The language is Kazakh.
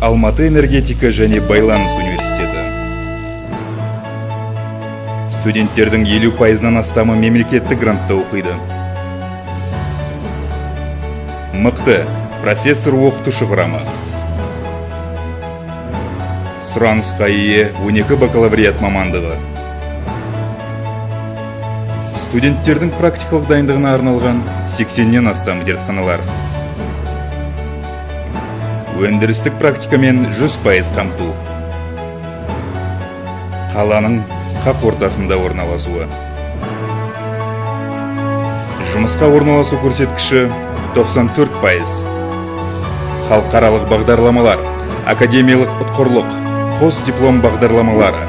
Алматы энергетика және байланыс университеті. Студенттердің 50%-ынан астамы мемлекеттік грантта оқиды. Мықты профессор оқытушы құрамы. Сұранысқа ие 12 бакалавриат мамандығы. Студенттердің практикалық дайындығына арналған 80-нен астам зертханалар. Өндірістік практикамен 100% қамту. Қаланың қақ ортасында орналасуы. Жұмысқа орналасу көрсеткіші 94%. Халықаралық бағдарламалар, академиялық ұтқырлық, қос диплом бағдарламалары.